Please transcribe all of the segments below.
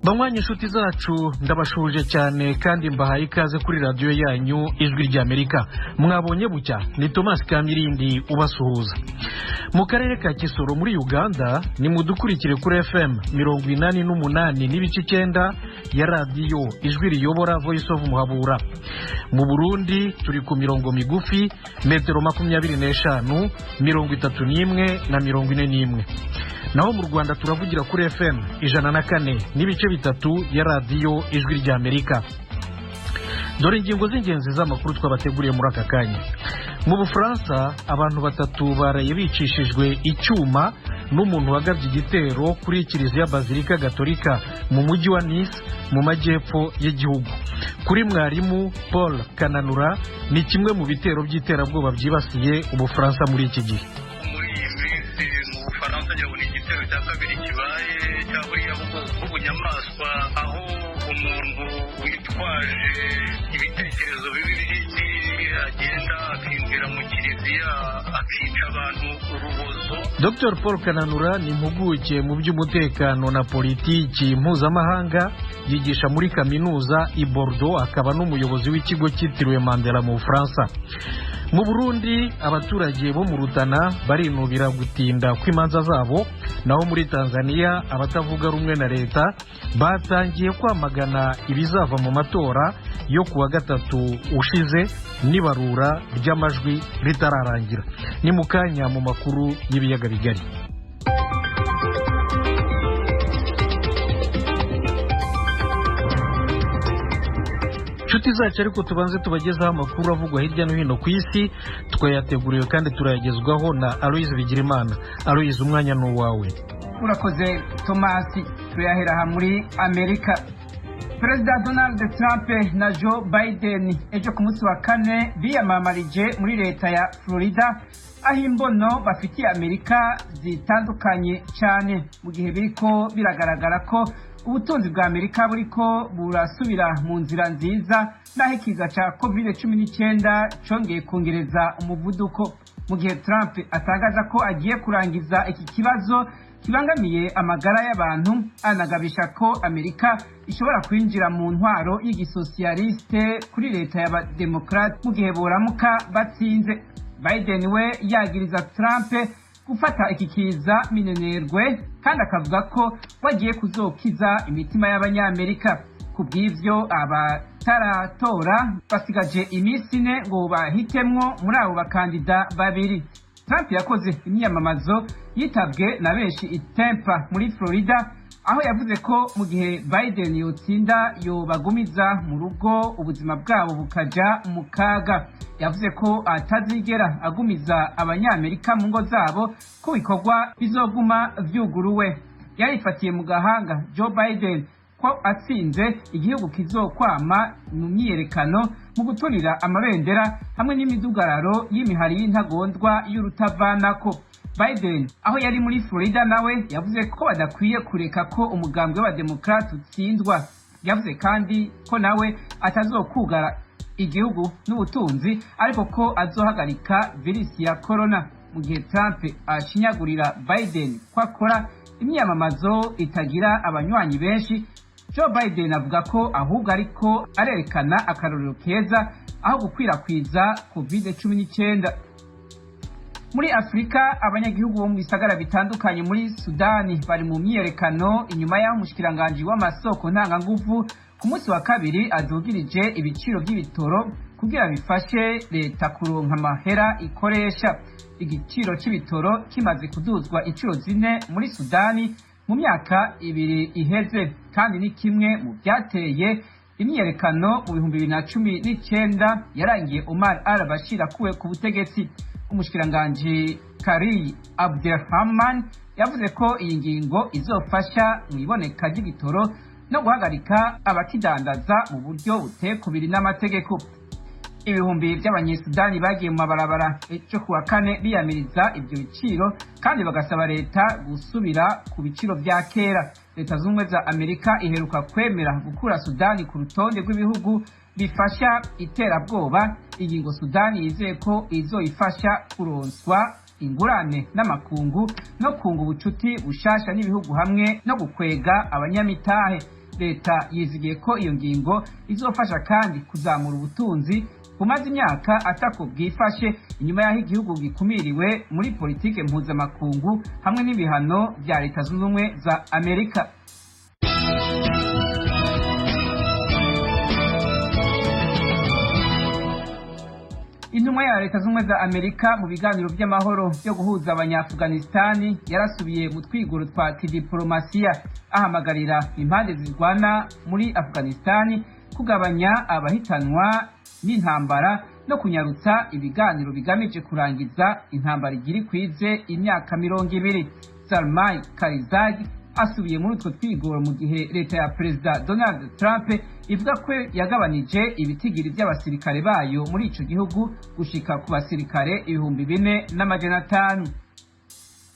Banywanyi, inshuti zacu, ndabashuje cyane kandi mbahaye ikaze kuri radiyo yanyu Ijwi ry'Amerika. Mwabonye bucya, ni Thomas Kamirindi ubasuhuza. Mu karere ka Kisoro muri Uganda ni mudukurikire kuri FM 88.9 ya radiyo Ijwi Riyobora, Voice of Muhabura. Mu Burundi turi ku mirongo migufi, metero 25, 31 na 41. Naho mu Rwanda turavugira kuri FM 104.3 ya radiyo Ijwi ry'Amerika. Dore ingingo z'ingenzi z'amakuru twabateguriye muri aka kanya. Mu Bufaransa abantu batatu baraye bicishijwe icyuma n'umuntu wagabye igitero kuri Kiliziya Bazilika Gatolika mu mujyi wa Nice mu majyepfo y'igihugu, kuri mwarimu Paul Kananura. Ni kimwe mu bitero by'iterabwoba byibasiye Ubufaransa muri iki gihe. Muri iyi minsi mu Bufaransa ngira ngo ni igitero cya kabiri kibaye cya buriya bw'ubunyamaswa, aho umuntu witwaje ibitekerezo bibi by'idini agenda akinjira mu kiliziya akica abantu urubozo. Dr Paul Kananura ni impuguke mu by'umutekano na politiki mpuzamahanga, yigisha muri kaminuza i Bordeaux, akaba n'umuyobozi w'ikigo cyitiriwe Mandela mu Bufaransa. Mu Burundi abaturage bo mu Rutana barinubira gutinda kw'imanza zabo. Naho muri Tanzania abatavuga rumwe na leta batangiye kwamagana ibizava mu matora yo kuwa gatatu ushize n'ibarura ry'amajwi ritararangira. Ni mu kanya mu makuru y'ibiyaga bigari. Inshuti zacu, ariko tubanze tubagezaho amakuru avugwa hirya no hino ku isi. Twayateguriwe kandi turayagezwaho na Aloyizi Bigirimana. Aloyizi, umwanya ni uwawe. Urakoze, Tomasi. Tuyahera aha muri Amerika. Perezida Donald Trump na Joe Biden ejo ku munsi wa kane biyamamarije muri leta ya Florida, aho imbono bafitiye Amerika zitandukanye cyane, mu gihe biriko biragaragara ko ubutunzi bwa Amerika buriko burasubira mu nzira nziza, naho ikiza ca COVID-19 congeye kongereza umuvuduko. Mu gihe Trump atangaza ko agiye kurangiza iki kibazo kibangamiye amagara y'abantu, anagabisha ko Amerika ishobora kwinjira mu ntwaro y'igisosiyaliste kuri leta y'abademokrate mu gihe boramuka batsinze. Biden we yagiriza Trump gufata iki kiza minenerwe, kandi akavuga ko wagiye kuzokiza imitima y'Abanyamerika. Ku bw'ivyo, abataratora basigaje iminsi 4 ngo bahitemwo muri abo bakandida babiri. Trump yakoze imyiyamamazo yitabwe na benshi i Tampa muri Florida, aho yavuze ko mu gihe Biden yotsinda yobagumiza mu rugo, ubuzima bwabo bukaja mu kaga. Yavuze ko atazigera agumiza Abanyamerika mu ngo zabo, ko ibikorwa bizoguma vyuguruwe. Yarifatiye mu gahanga Joe Biden ko atsinze igihugu kizokwama mu myiyerekano, mu guturira amabendera hamwe n'imidugararo y'imihari y'intagondwa y'urutavanako. Biden aho yari muri Florida nawe yavuze ko badakwiye kureka ko umugambwe w'abademokrate utsindwa. Yavuze kandi ko nawe atazokugara igihugu n'ubutunzi, ariko ko azohagarika virisi ya corona. Mu gihe Trump ashinyagurira Biden ko akora imyiyamamazo itagira abanywanyi benshi, Joe Biden avuga ko ahubwo ariko arerekana akarorero keza aho gukwirakwiza COVID-19. Muri Afurika, abanyagihugu bo mu bisagara bitandukanye muri Sudani bari mu myiyerekano inyuma y'aho umushikiranganji w'amasoko ntanganguvu ku munsi wa kabiri adugirije ibiciro by'ibitoro kugira bifashe leta kuronka amahera ikoresha. Igiciro c'ibitoro kimaze kuduzwa inshuro zine muri Sudani mu myaka 2 iheze, kandi ni kimwe mu byateye imyiyerekano mu 2019 yarangiye Omar al-Bashir akuwe ku butegetsi. Umushikiranganji Kari Abdelrahman yavuze ko iyi ngingo izofasha mu iboneka ry'igitoro no guhagarika abakidandaza mu buryo buteye kubiri n'amategeko. Ibihumbi by'Abanyesudani bagiye mu mabarabara ejo kuwa kane biyamiriza ibyo biciro kandi bagasaba leta gusubira ku biciro vya kera. Leta Z'Ubumwe za Amerika iheruka kwemera gukura Sudani ku rutonde rw'ibihugu bifasha iterabwoba, ingingo Sudani yizeye ko izoyifasha kuronswa ingurane n'amakungu no kunga ubucuti bushasha n'ibihugu hamwe no gukwega abanyamitahe. Leta yizigiye ko iyo ngingo izofasha kandi kuzamura ubutunzi bumaze imyaka atako bwifashe inyuma y'aho igihugu gikumiriwe muri politike mpuzamakungu hamwe n'ibihano vya Leta Zunze Ubumwe za Amerika. Intumwa ya Leta Zunze Ubumwe za Amerika mu biganiro by'amahoro byo guhuza Abanyaafghanistani yarasubiye mu twigoro twa kidiplomasiya, ahamagarira impande zirwana muri Afghanistani kugabanya abahitanwa n'intambara no kunyarutsa ibiganiro bigamije kurangiza intambara igira ikwize imyaka 20. Zalmay Kharizad asubiye muri utwo twigoro mu gihe leta ya Perezida Donald Trump ivuga ko yagabanije ibitigiri by'abasirikare bayo muri ico gihugu gushika ku basirikare 4500.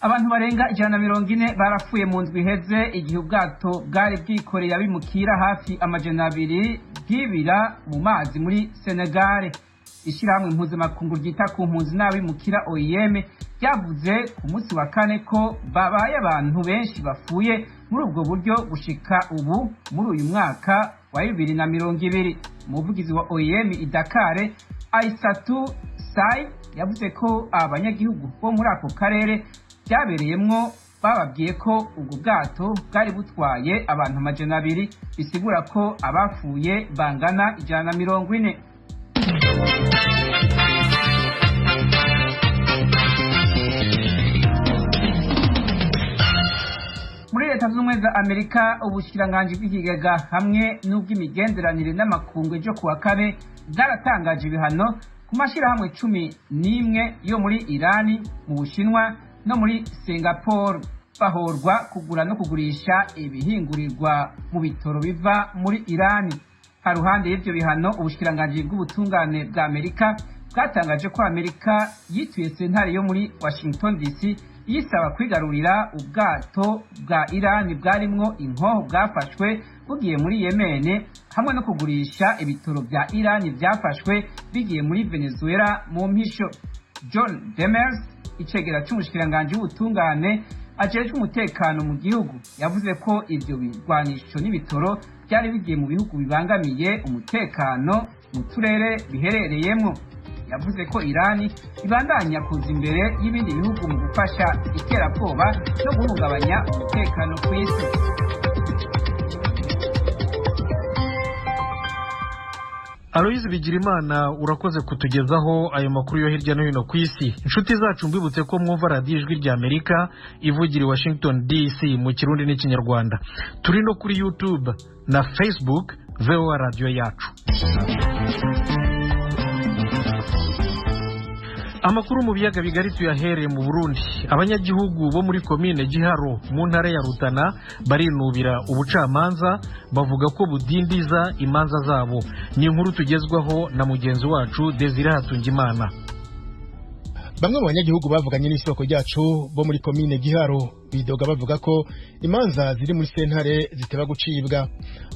Abantu barenga 140 barapfuye mu ndwi iheze igihe ubwato bwari bwikoreye abimukira hafi 200 bwibira mu mazi muri Senegal. Ishirahamwe mpuzamakungu ryita ku mpunzi n'abimukira OIM ryavuze ku munsi wa kane ko babaye abantu benshi bapfuye muri ubwo buryo gushika ubu muri uyu mwaka wa 2020. Umuvugizi wa OIM i Dakar, Aissatou Sai, yavuze ko abanyagihugu bo muri ako karere byabereyemwo bababwiye ko ubwo bwato bwari butwaye abantu 200, bisigura ko abapfuye bangana 140. Muri Leta Zunze Ubumwe za Amerika, ubushikiranganji bw'ikigega hamwe n'ubw'imigenderanire n'amakungu ejo kuwa kane bwaratangaje ibihano ku mashirahamwe 11 yo muri Irani, mu Bushinwa no muri Singapore, bahorwa kugura no kugurisha ibihingurirwa mu bitoro biva muri Irani. Haruhande y'ivyo bihano, ubushikiranganji bw'ubutungane bwa Amerika bwatangaje ko Amerika yituye sentare yo muri Washington DC yisaba kwigarurira ubwato bwa Irani bwarimwo inkoho bwafashwe bugiye muri Yemen, hamwe no kugurisha ibitoro vya Irani vyafashwe bigiye muri Venezuela mu mpisho. John Demers, icegera c'umushikiranganji w'ubutungane ajejwe umutekano mu gihugu, yavuze ko ivyo bigwanisho n'ibitoro byari bigiye mu bihugu bibangamiye umutekano mu turere biherereyemwo. Yavuze ko Irani ibandanya kuza imbere y'ibindi bihugu mu gufasha iterabwoba no guhungabanya umutekano ku isi. Aloyizi Bigirimana, urakoze kutugezaho ayo makuru yo hirya no hino ku isi. Inshuti zacu, mbibutse ko mwumva radiyo Ijwi rya Amerika ivugira i Washington DC mu Kirundi n'Ikinyarwanda. Turi no kuri YouTube na Facebook, VOA radiyo yacu. Amakuru mu biyaga bigari tuyahereye mu Burundi. Abanyagihugu bo muri komine Giharo mu ntara ya Rutana barinubira ubucamanza, bavuga ko budindiza imanza zabo. Ni inkuru tugezwaho na mugenzi wacu Desire Hatungimana. Bamwe mu banyagihugu bavuganye n'isoko ryacu bo muri komine Giharo bidoga bavuga ko imanza ziri muri sentare ziteba gucibwa.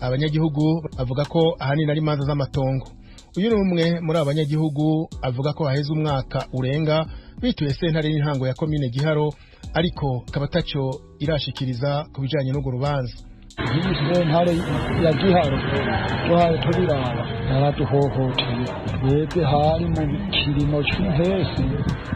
Abanyagihugu bavuga ko ahanini ari imanza z'amatongo. Uyu ni umwe muri aba banyagihugu avuga ko haheze umwaka urenga bituye sentare y'intango ya komine Giharo, ariko akaba atacyo irashikiriza ku bijanye n'urwo rubanza. Iyi sentare ya Giharo duhaye tubiraba yaraduhohoteye. Twebwe hari mu kirimo c'umpesi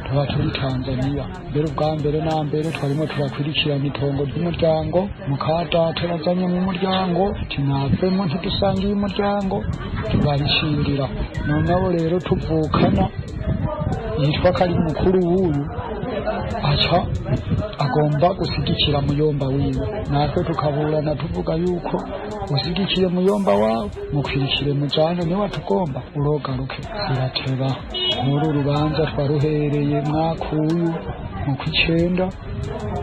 tuba turi Tanzania. Mbere ubwa mbere na mbere twarimo turakurikirana itongo ry'umuryango, mukadata yazanye mu muryango tinavemo ntidusangiye umuryango, turarishingira. Noneho rero tuvukana yitwa ko ari mukuru w'uyu aca agomba gusigikira muyomba wiwe, natwe tukaburana tuvuga yuko usigikiye muyomba wawe mukwirikire mujane, niwe atugomba urogaruke. Zirateba nk'uru rubanza twaruhereye mwaka uyu mu kw'icenda,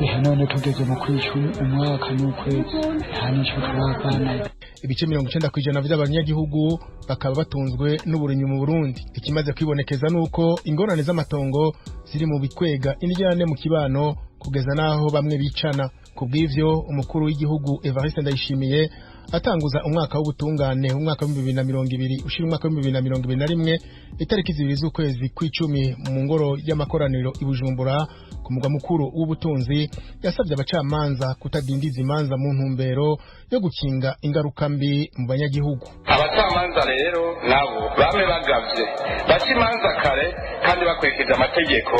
ehe none tugeze mu kw'icumi, umwaka n'ukwezi nta n'ico turavanayo. Ibice 90% by'abanyagihugu bakaba batunzwe n'uburimyi mu Burundi. Ikimaze kwibonekeza nuko ingorane z'amatongo ziri mu bikwega indyane mu kibano kugeza naho bamwe bicana. Kubw'ivyo, umukuru w'igihugu Evariste Ndayishimiye Atanguza umwaka w'ubutungane, umwaka wa 2020 ushira umwaka wa 2021, itariki 2 z'ukwezi kw'icumi, mu ngoro y'amakoraniro i Bujumbura ku mugwa mukuru w'ubutunzi, yasabye abacamanza kutadindiza imanza mu ntumbero yo gukinga ingaruka mbi mu banyagihugu. Abacamanza rero nabo bame bagavye, baca imanza kare kandi bakurikije amategeko,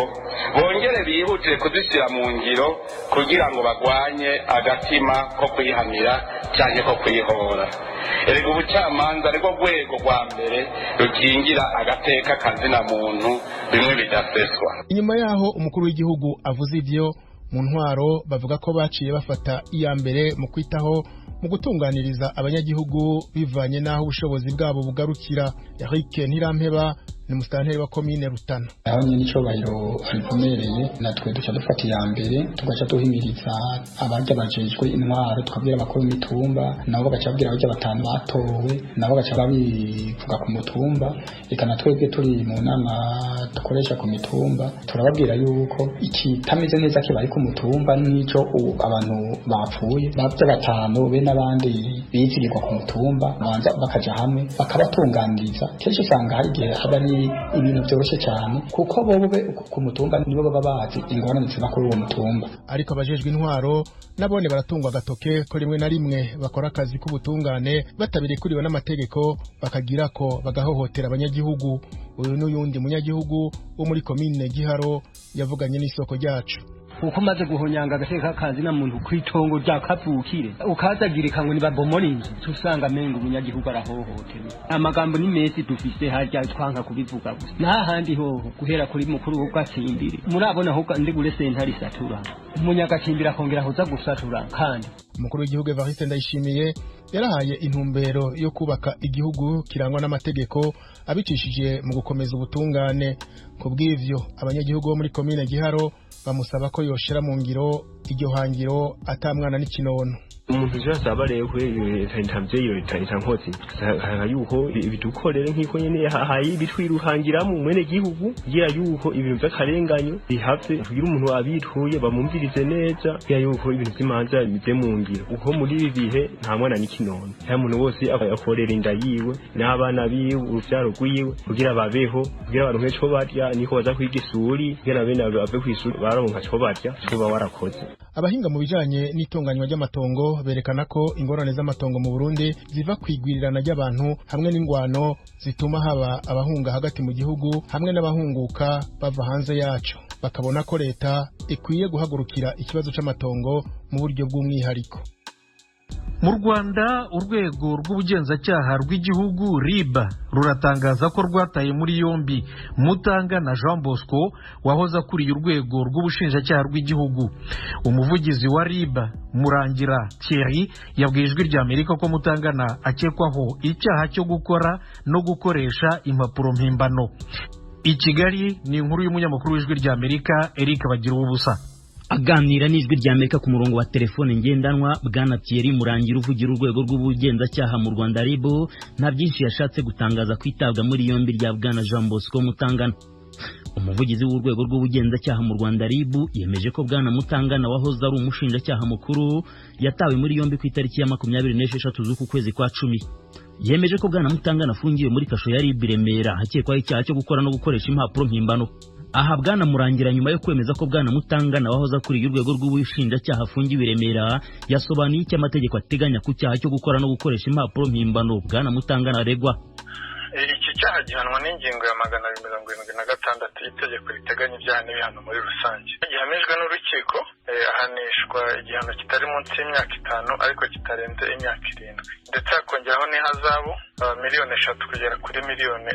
bongere bihutire kuzishyira mu ngiro kugira ngo bagwanye agatima ko kwihamira cyangwa ko kwihora. Erega ubucamanza nibwo rwego rwa mbere rukingira agateka kazina muntu bimwe bidaseswa. Inyuma yaho umukuru w'igihugu avuze ivyo, mu ntwaro bavuga ko baciye bafata iya mbere mu kwitaho mu gutunganiriza abanyagihugu bivanye n'aho ubushobozi bwabo bugarukira. Eric Ntirampeba ni musitanteri wa komine Rutana. Aho nyine icobahiro abivomereye, natwe duca dufata iya mbere, tugaca duhimiriza abarya bajejwe intwaro, tukabwira abakuru b'imitumba, nabo bagaca babwira abarya batanu batowe, nabo bagaca babivuga ku mutumba. Eka na twebwe turi mu nama dukoresha ku mitumba, turababwira yuko ikitameze neza kibaye ku mutumba n'ico abantu bapfuye, barya batanu be n'abandi bizigirwa ku mutumba banza bakaja hamwe bakabatunganiriza. Kenshi usanga hari igihe haba ari ibintu byoroshye cyane, kuko bobo ku mutumba nibo baba bazi ingorane ziba kuri uwo mutumba. Ariko abajejwe intwaro nabone baratungwa agatoke ko rimwe na rimwe bakora akazi k'ubutungane batabirekuriwe n'amategeko, bakagira ko bagahohotera abanyagihugu. Uyu n'uyundi munyagihugu wo muri komine Giharo yavuganye n'isoko ryacu. Uko umaze guhonyanga agateka kazina muntu kw'itongo rya kavukire, ukazagirika ngo nibabomora inzu, usanga amenga umunyagihugu arahohotewe. Amagambo ni menshi dufise harya, twanka kubivuga gusa. Nta handi hoho guhera kuri mukuru w'agacimbiri, murabona aho ndigure sentare isatura, umunyagacimbiri akongera ahoza gusatura kandi. Umukuru w'igihugu Evariste Ndayishimiye yarahaye intumbero yo kubaka igihugu kirangwa n'amategeko abicishije mu gukomeza ubutungane. Ku bw'ivyo, abanyagihugu bo muri komine Giharo bamusaba ko yoshira mu ngiro iryo hangiro atamwana n'ikinono. Umuntu ejo asaba rero kuri leta ntavyeyi, leta nkozi haka yuko ibidukorere nk'iko nyene hahaye ibitwiruhangiramo mwene gihugu, kugira yuko ibintu vy'akarenganyo bihave, kugira umuntu abituye bamumvirize neza, kugira yuko ibintu vy'imanza bive mu ngiro. Uko muri ibi bihe nta mwana n'ikinono, nta muntu wose akorera inda yiwe n'abana biwe, uruvyaro rwiwe, kugira babeho, kugira baronke ico barya, niko baza kwiga isuri, kugira bene bave kw'isuri baronka ico barya, ico baba warakoze. Abahinga mu bijanye n'itunganywa ry'amatongo berekana ko ingorane z'amatongo mu Burundi ziva kwigwirirana ry'abantu hamwe n'ingwano zituma haba abahunga hagati mu gihugu hamwe n'abahunguka bava hanze yaco. Bakabona ko leta ikwiye guhagurukira ikibazo c'amatongo mu buryo bw'umwihariko. Mu Rwanda, urwego rw'ubugenzacyaha rw'igihugu RIB ruratangaza ko rwataye muri yombi Mutangana Jean Bosco wahoze akuriye urwego rw'ubushinjacyaha rw'igihugu. Umuvugizi wa RIB Murangira Thierry yabwiye Ijwi rya Amerika ko Mutangana akekwaho icyaha cyo gukora no gukoresha impapuro mpimbano. I Kigali ni inkuru y'umunyamakuru w'Ijwi rya Amerika Eric Bagiruwubusa. Aganira n'Ijwi rya Amerika ku murongo wa telefone ngendanwa, Bwana Thierry Murangira uvugira urwego rw'ubugenzacyaha mu Rwanda RIB nta byinshi yashatse gutangaza kwitabwa muri yombi rya Bwana Jean Bosco Mutangana. Umuvugizi w'urwego rw'ubugenzacyaha mu Rwanda RIB yemeje ko Bwana Mutangana wahoze ari umushinjacyaha mukuru yatawe muri yombi ku itariki ya 26 z'uku kwezi kwa 10. Yemeje ko Bwana Mutangana afungiwe muri kasho ya RIB Remera hakekwaho icyaha cyo gukora no gukoresha impapuro mpimbano. Aha Bwana Murangira, nyuma yo kwemeza ko Bwana Mutangana wahoze akuriye urwego rw'ubushinjacyaha afungiwe i Remera, yasobanuye icyo amategeko ateganya ku cyaha cyo gukora no gukoresha impapuro mpimbano Bwana Mutangana aregwa. Iki cyaha gihanwa n'ingingo ya 276 y'itegeko riteganya ibyaha n'ibihano muri rusange. Gihamijwe n'urukiko, ahanishwa igihano kitari munsi y'imyaka 5 ariko kitarenze imyaka 7, ndetse hakongeraho n'ihazabu 3 kugera kuri 5 miliyoni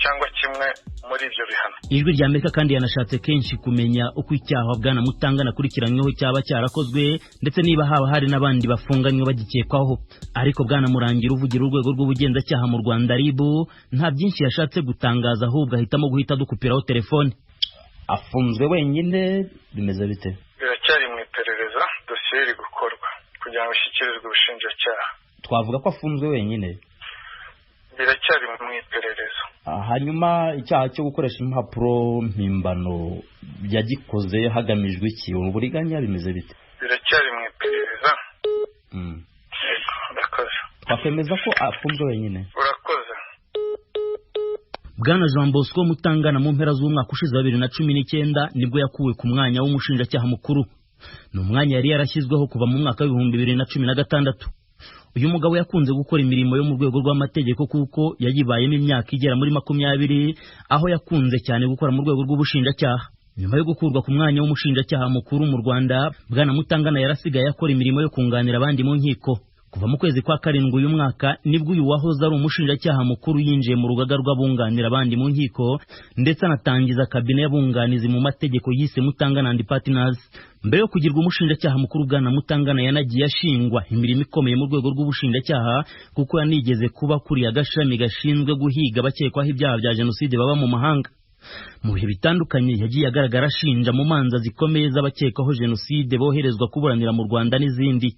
cyangwa kimwe muri ibyo bihano. Ijwi rya Amerika kandi yanashatse kenshi kumenya uko icyaha Bwana Mutangana akurikiranyweho cyaba cyarakozwe, ndetse niba haba hari n'abandi bafunganywe bagikekwaho. Ariko Bwana Murangira uvugira urwego rw'ubugenzacyaha mu Rwanda RIB nta byinshi yashatse gutangaza, ahubwo ahitamo guhita dukupiraho telefone. Afunzwe wenyine bimeze bite? Biracyari mu iperereza, dosiye iri gukorwa kugira ngo ishyikirizwe ubushinjacyaha. Twavuga ko afunzwe wenyine? Biracyari mu iperereza. Hanyuma icyaha cyo gukoresha impapuro mpimbano yagikoze hagamijwe iki? Uburiganya bimeze bite? Biracyari mu iperereza. Yego, ndakoze. Wakwemeza ko afunzwe wenyine? Urakoze. Bwana Jean Bosco Mutangana mu mpera z'umwaka ushize wa 2019 nibwo yakuwe ku mwanya w'umushinjacyaha mukuru. Ni umwanya yari yarashyizweho kuva mu mwaka wa 2016. Uyu mugabo yakunze gukora imirimo yo mu rwego rw'amategeko kuko yayibayemo imyaka igera muri 20, aho yakunze cyane gukora mu rwego rw'ubushinjacyaha. Nyuma yo gukurwa ku mwanya w'umushinjacyaha mukuru mu Rwanda, Bwana Mutangana yarasigaye akora imirimo yo kunganira abandi mu nkiko. Kuva mu kwezi kwa 7 uyu mwaka nibwo uyu wahoze ari umushinjacyaha mukuru yinjiye mu rugaga rw'abunganira abandi mu nkiko, ndetse anatangiza kabine y'abunganizi mu mategeko yise Mutangana and Partners. Mbere yo kugirwa umushinjacyaha mukuru, Bwana Mutangana yanagiye ashingwa imirimo ikomeye mu rwego rw'ubushinjacyaha, kuko yanigeze kuba kuriya gashami gashinzwe guhiga abakekwaho ibyaha bya jenoside baba mu mahanga. Mu bihe bitandukanye yagiye agaragara ashinja mu manza zikomeye z'abakekwaho jenoside boherezwa kuburanira mu Rwanda n'izindi.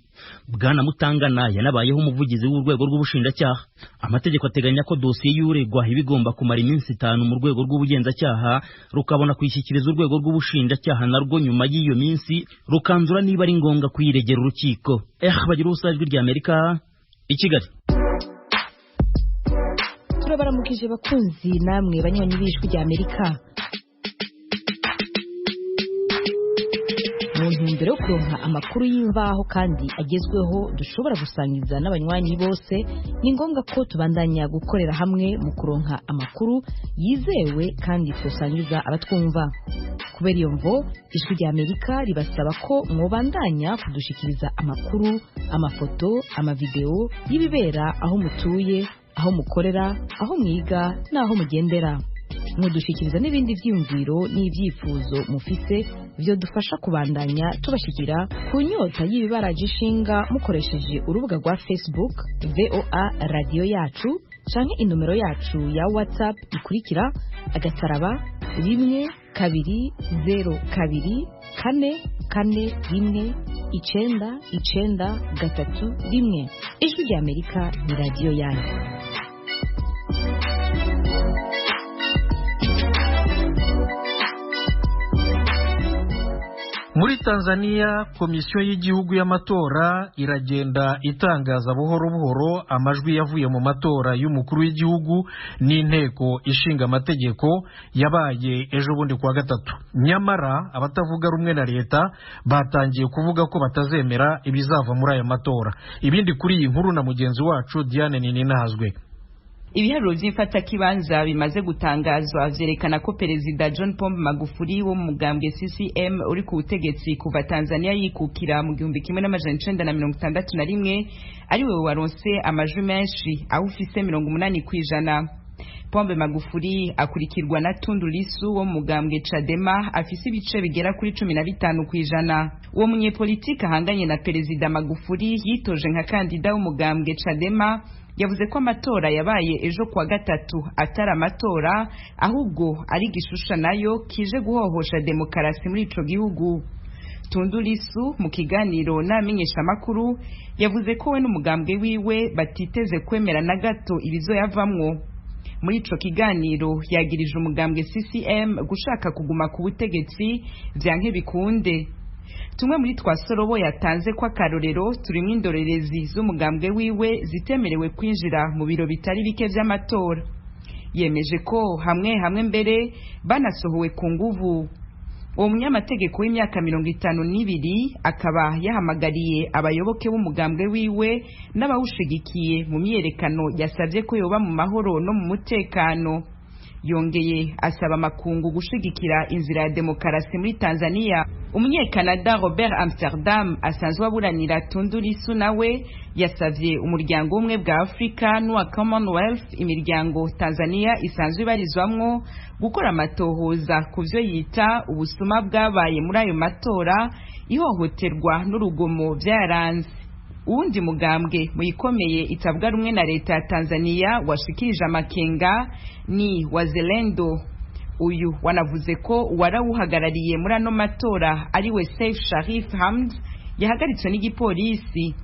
Bwana Mutangana yanabayeho umuvugizi w'urwego rw'ubushinjacyaha. Amategeko ateganya ko dosiye y'uregwa iba igomba kumara iminsi 5 mu rwego rw'ubugenzacyaha, rukabona kuyishyikiriza urwego rw'ubushinjacyaha narwo nyuma y'iyo minsi rukanzura niba ari ngombwa kuyiregera urukiko. Bagira ubusa, Ijwi rya Amerika i Kigali. Turabaramukije bakunzi namwe banywanyi b'Ijwi rya Amerika. Mu ntumbero yo kuronka amakuru y'imvaho kandi agezweho dushobora gusangiza n'abanywanyi bose, ni ngombwa ko tubandanya gukorera hamwe mu kuronka amakuru yizewe kandi twosangiza abatwumva. Kubera iyo mvo, Ijwi rya Amerika ribasaba ko mwobandanya kudushikiriza amakuru, amafoto, amavideo y'ibibera aho mutuye, aho mukorera, aho mwiga n'aho mugendera. Mudushikiriza n'ibindi byiyumviro n'ibyifuzo mufise byo dufasha kubandanya tubashikira ku nyota y'ibibaraje ishinga mukoresheje urubuga rwa Facebook VOA radio yacu canke inomero yacu ya WhatsApp ikurikira agasaraba 1 2 0 2 4 4 1 9 9 3 1. Ijwi rya Amerika ni radiyo yanyu. Muri Tanzania, komisiyo y'igihugu y'amatora iragenda itangaza buhoro buhoro amajwi yavuye mu matora y'umukuru w'igihugu n'inteko ishinga amategeko yabaye ejo bundi kuwa gatatu. Nyamara abatavuga rumwe na leta batangiye kuvuga ko batazemera ibizava muri aya matora. Ibindi kuri iyi nkuru na mugenzi wacu Diane Nininahazwe. Ibiharuro vy'imfatakibanza bimaze gutangazwa vyerekana ko Perezida John Pombe Magufuli wo mu mugambwe CCM uri ku butegetsi kuva Tanzania yikukira mu 1961 ari we waronse amajwi menshi, aho ufise 80%. Pombe Magufuli akurikirwa na Tundu Lissu wo mu mugambwe Chadema afise ibice bigera kuri 15%. Uwo munyepolitike ahanganye na Perezida Magufuli yitoje nka kandida w'umugambwe Chadema yavuze ko amatora yabaye ejo kuwa gatatu atari amatora, ahubwo ari gishusha nayo kije guhohosha demokarasi muri ico gihugu. Tundu Lissu mu kiganiro n'amenyesha makuru yavuze ko we n'umugambwe wiwe batiteze kwemera na gato ibizoyavamwo. Muri ico kiganiro yagirije umugambwe CCM gushaka kuguma ku butegetsi vyanke bikunde. Tumwe muri twa sorobo yatanze kwa karorero turimwe indorerezi z'umugambwe wiwe zitemerewe kwinjira mu biro bitari bike vy'amatora. Yemeje ko hamwe hamwe mbere banasohowe ku nguvu. Uwo munyamategeko w'imyaka 52 akaba yahamagariye abayoboke b'umugambwe wiwe n'abawushigikiye mu myerekano yasavye ko yoba mu mahoro no mu mutekano. Yongeye asaba makungu gushigikira inzira ya demokarasi muri Tanzania. Umunyekanada Robert Amsterdam asanzwe aburanira Tundu Lissu nawe yasavye umuryango umwe bwa Afrika n'uwa Commonwealth, imiryango Tanzania isanzwe ibarizwamwo, gukora amatohoza ku vyo yita ubusuma bwabaye muri ayo matora, ihohoterwa n'urugomo vyaranze. Uwundi mugambwe muyikomeye itabwa rumwe na leta ya Tanzania washikirije amakenga ni Wazalendo. Uyu wanavuze ko warawuhagarariye muri ano matora ari we Seif Sharif Hamd yahagaritswe n'igipolisi.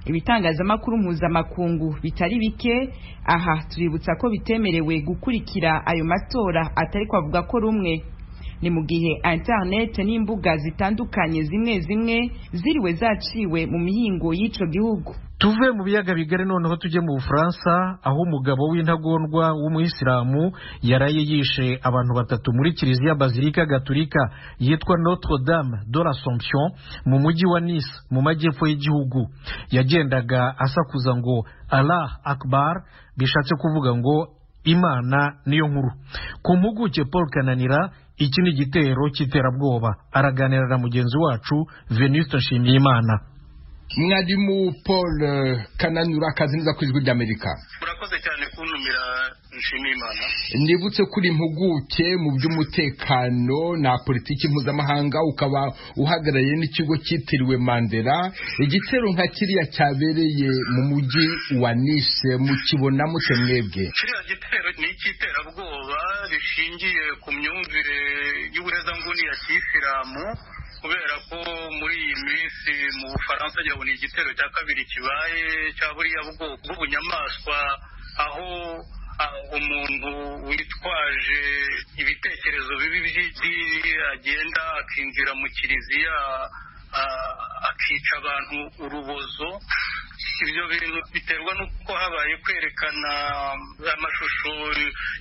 Ibitangazamakuru mpuzamakungu bitari bike aha tuributsa ko bitemerewe gukurikira ayo matora atari kwavuga ko rumwe. Ni mu gihe internet n'imbuga zitandukanye zimwe zimwe ziriwe zaciwe mu mihingo y'ico gihugu. Tuve mu biyaga bigari noneho tujye mu Bufaransa, aho umugabo w'intagondwa w'umuyisilamu yaraye yishe abantu batatu muri kiliziya Bazilika Gaturika yitwa Notre Dame de l'Assomption mu mujyi wa Nice mu majyepfo y'igihugu. Yagendaga asakuza ngo "Allah Akbar", bishatse kuvuga ngo Imana niyo nkuru. Ku mpuguke Paul Kananira, iki ni igitero cy'iterabwoba. Araganira na mugenzi wacu Venuste Nshimiyimana. Mwarimu Paul Kananura, akazi neza ku Ijwi ry'Amerika. Urakoze cyane kuntumira, Nshimiyimana. Nibutse kuri impuguke mu by'umutekano na politiki mpuzamahanga, ukaba uhagarariye n'ikigo cyitiriwe Mandela. Igitero nka kiriya cyabereye mu mujyi wa Nice, mukibona mute mwebwe? Kiriya gitero ni icy'iterabwoba rishingiye ku myumvire y'ubuhezanguni ya kiyisilamu, kubera ko muri iyi minsi mu Bufaransa ngira ngo ni igitero cya kabiri kibaye cya buriya bwoko bw'ubunyamaswa, aho umuntu witwaje ibitekerezo bibi by'idini agenda akinjira mu kiliziya akica abantu urubozo. Ibyo bintu biterwa n'uko habaye kwerekana amashusho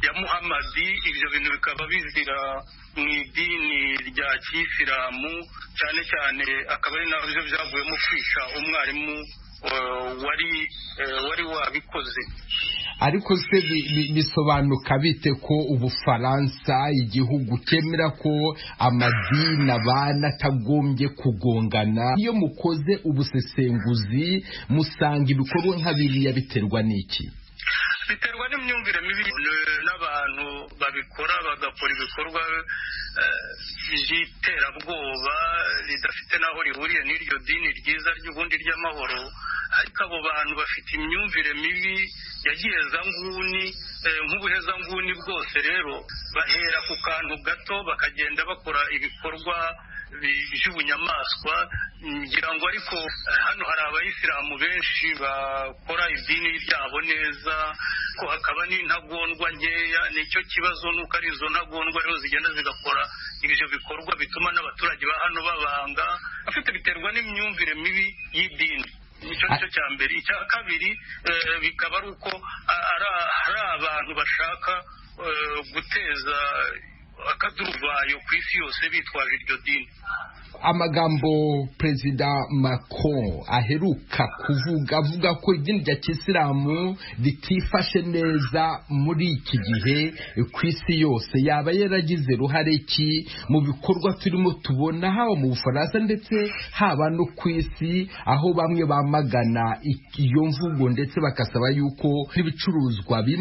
ya Muhamadi, ibyo bintu bikaba bizira mu idini rya kiyisilamu cyane cyane, akaba ari nabyo byavuyemo kwica umwarimu wari wabikoze. Ariko se bisobanuka bite ko Ubufaransa, igihugu cyemera ko amadini abana atagombye kugongana, iyo mukoze ubusesenguzi musanga ibikorwa nka biriya biterwa n'iki? Biterwa n'imyumvire mibi n'abantu babikora, bagakora ibikorwa by'iterabwoba ridafite n'aho rihuriye n'iryo dini ryiza ry'ubundi ry'amahoro. Ariko abo bantu bafite imyumvire mibi ya gihezanguni, nk'ubuhezanguni bwose rero bahera ku kantu gato bakagenda bakora ibikorwa by'ubunyamaswa. Ngira ngo ariko hano hari abayisilamu benshi bakora idini ryabo neza, ko hakaba n'intagondwa nkeya. Nicyo kibazo, nuko ari izo ntagondwa rero zigenda zigakora ibyo bikorwa bituma n'abaturage ba hano babanga afite. Biterwa n'imyumvire mibi y'idini, nicyo nicyo cya mbere. Icya kabiri bikaba ari uko ari abantu bashaka guteza akaduruvayo ku isi yose bitwaje iryo dini. Amagambo Perezida Macron aheruka kuvuga, avuga ko idini rya kisilamu ritifashe neza muri iki gihe ku isi yose, yaba yaragize ruhare ki mu bikorwa turimo tubona, haba mu Bufaransa ndetse haba no ku isi, aho bamwe bamagana iyo mvugo ndetse bagasaba yuko n'ibicuruzwa